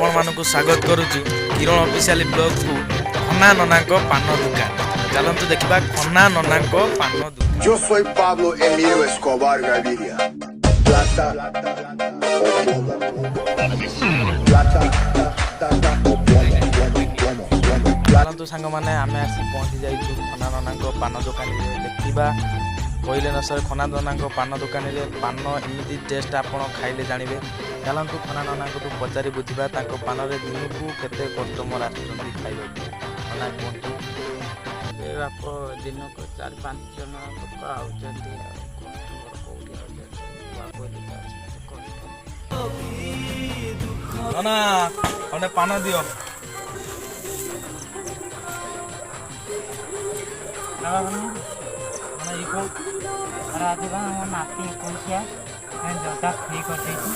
ଆପଣମାନଙ୍କୁ ସ୍ୱାଗତ କରୁଛୁ କିରଣ ଅଫିସିଆଲି ବ୍ଲଗକୁ। ଖନା ନନାଙ୍କ ପାନ ଦୋକାନ, ଚାଲନ୍ତୁ ଦେଖିବା ଖନା ନନାଙ୍କ ପାନ ଦୋକାନ। Yo soy Pablo Emilio Escobar Gaviria. Plata o plomo. Plata, plata o plomo, plomo, plomo, plomo. ଚାଲନ୍ତୁ ସାଙ୍ଗମାନେ, ଆମେ ଆସି ପହଞ୍ଚି ଯାଇଛୁ ଖନା ନନାଙ୍କ ପାନ ଦୋକାନରେ। ଦେଖିବା, କହିଲେ ନ ସରେ, ଖନା ନନାଙ୍କ ପାନ ଦୋକାନରେ ପାନ ଏମିତି ଟେଷ୍ଟ, ଆପଣ ଖାଇଲେ ଜାଣିବେ। ଚାଲନ୍ତୁ ଖନା ନନାଙ୍କଠୁ ପଚାରି ବୁଝିବା ତାଙ୍କ ପାନରେ ଦିନକୁ କେତେ କଷ୍ଟମର ଆସୁଛନ୍ତି ଖାଇବାକୁ। ନନା, କୁହନ୍ତୁ। ଏ ବାପ, ଦିନକୁ ଚାରି ପାଞ୍ଚ ଜଣ ଲୋକ ଆଉଛନ୍ତି। ଆଉ କଷ୍ଟମର କୋଉଠି ଆଉଛନ୍ତି? ବୋଲି ତ ଅଛନ୍ତି କଷ୍ଟମର। ନନା, ଖଣ୍ଡେ ପାନ ଦିଅ। ନନା, ଇଏ କଣ? ଆରେ, ଆଜି ବା ଆମ ନାତି 21, ଜର୍ଦା ଫ୍ରି କରିଦେଇଛି।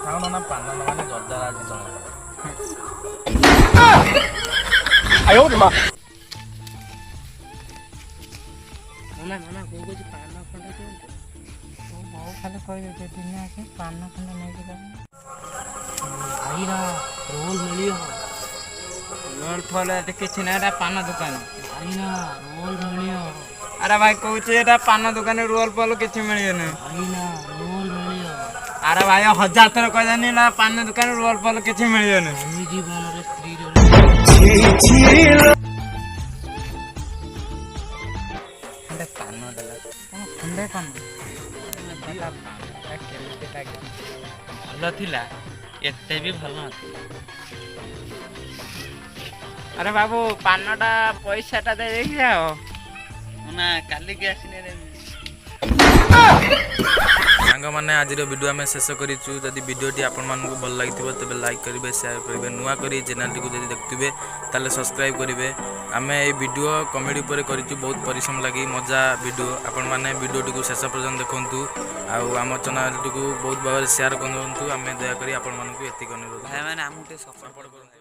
ଥାଉ ନନା, ପାନ ନମାନେ ଜର୍ଦା ଆଜି ଜଣେ। ନନା, ନନା, ବୋଉ କହୁଛି ପାନ ଖଣ୍ଡେ ଦିଅନ୍ତୁ। ତୋ ବୋଉ ଖାଲି କହିଦେଉଛି, ଦିନେ ଆସି ପାନ ଖଣ୍ଡେ ନେଇକି ଦେବ। ଭାଇନା, ରୋଲ ମିଳିବ? ରୋଲ ଫୋଲ ଏଠି କିଛି ନାହିଁ, ଏଟା ପାନ ଦୋକାନ। ଭାଇନା, ରୋଲ ମିଳିବ? ଆରେ ଭାଇ, କହୁଛି ଏଟା ପାନ ଦୋକାନ, ରୋଲ ଫୋଲ କିଛି ମିଳିବନି। ଭାଇନା, ରୋଲ ମିଳିବ? ଆରେ ଭାଇ, ହଜାର ଥର କହିଦେନି ନା, ପାନ ଦୋକାନ ରୋଲ ଫୋଲ କିଛି ମିଳିବନି। ଜୀବନରେ ସ୍ତ୍ରୀ ଖଣ୍ଡେ ପାନ ଦେଲା କଣ? ଖଣ୍ଡେ ପାନ ପାନଟା କେମିତି ଲାଗେ? ଭଲ ଥିଲା, ଏତେ ବି ଭଲ ନଥିଲା। ଆରେ ବାବୁ, ପାନଟା ପଇସାଟା ଦେଇ ଯାଅ ନା, କାଲିକି ଆସିଲେ ଦେବି। ସାଙ୍ଗମାନେ, ଆଜିର ଭିଡ଼ିଓ ଆମେ ଶେଷ କରିଛୁ। ଯଦି ଭିଡ଼ିଓଟି ଆପଣମାନଙ୍କୁ ଭଲ ଲାଗିଥିବ, ତେବେ ଲାଇକ୍ କରିବେ, ସେୟାର କରିବେ। ନୂଆ କରି ଚ୍ୟାନେଲଟିକୁ ଯଦି ଦେଖୁଥିବେ, ତାହେଲେ ସବସ୍କ୍ରାଇବ୍ କରିବେ। ଆମେ ଏଇ ଭିଡ଼ିଓ କମେଡ଼ି ଉପରେ କରିଛୁ, ବହୁତ ପରିଶ୍ରମ ଲାଗି ମଜା ଭିଡ଼ିଓ। ଆପଣମାନେ ଭିଡ଼ିଓଟିକୁ ଶେଷ ପର୍ଯ୍ୟନ୍ତ ଦେଖନ୍ତୁ ଆଉ ଆମ ଚ୍ୟାନେଲଟିକୁ ବହୁତ ଭାବରେ ସେୟାର କରନ୍ତୁ। ଆମେ ଦୟାକରି ଆପଣମାନଙ୍କୁ ଏତିକି ଅନୁରୋଧ। ଭାଇମାନେ, ଆମକୁ ଟିକେ ସପୋର୍ଟ ସପୋର୍ଟ କରନ୍ତୁ।